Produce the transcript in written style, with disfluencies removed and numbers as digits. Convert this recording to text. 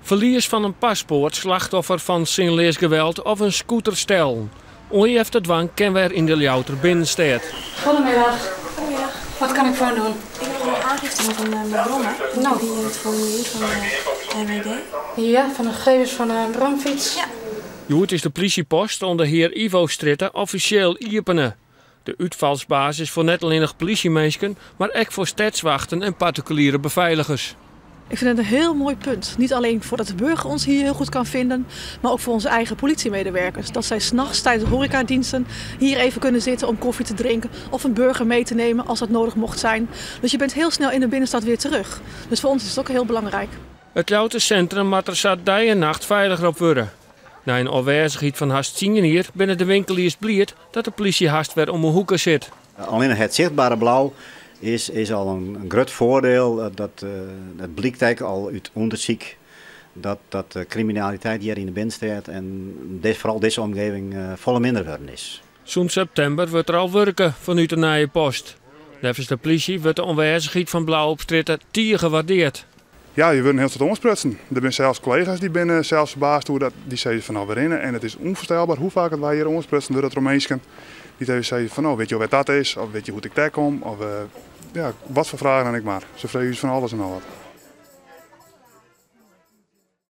Ferlies fan in paspoart, slachtoffer fan sinleas geweld of in scooter stellen. Oanjefte dwaan kin wer yn de Ljouwerter binnenstêd. Goedemiddag. Goedemiddag. Wat kan ik voor u doen? Ik wil een aangifte doen van mijn brommer. Nou. Die het formulier van de RWD. Ja, van de gegevens van de bromfiets. Ja. Hjoed is de plysjepost oan de Hear Ivostrjitte offisjeel iepene. De útfalsbasis foar net allinnich plysjeminsken, mar ek foar stedswachten en partikuliere befeiligers. Ik vind het een heel mooi punt. Niet alleen voordat de burger ons hier heel goed kan vinden, maar ook voor onze eigen politiemedewerkers. Dat zij 's nachts tijdens de horecadiensten hier even kunnen zitten om koffie te drinken of een burger mee te nemen als dat nodig mocht zijn. Dus je bent heel snel in de binnenstad weer terug. Dus voor ons is het ook heel belangrijk. It Ljouwerter sintrum moat der sa dei en nacht feiliger op wurde. Nei in ôfwêzichheid fan hast 10 jier binne de winkeliers bliid dat de plysje hast wer om 'e hoeke sit. Allinnich it sichtbere blau is al in grut foardiel. Dat blykt ek al út ûndersyk dat de kriminaliteit hjir yn de binnenstêd en foaral dizze omgeving folle minder wurden is. Sûnt septimber wurdt der al wurke fanút de nije post. Neffens de plysje wurdt de oanwêzichheid fan blau op strjitte tige waardearre. Ja, je wurde hiel soad oansprutsen. Der binne sels kollega's dy binne sels ferbaasd oer dat dy sizze fan no we rinne en it is ûnfoarstelber hoe faak wy hjir oansprutsen wurde troch minsken dy't even sizze fan no witte jo wêr't dat is of witte jo hoe't ik dêr kom of ja, wat foar fragen dan ek mar. Se freegje ús fan alles en noch wat.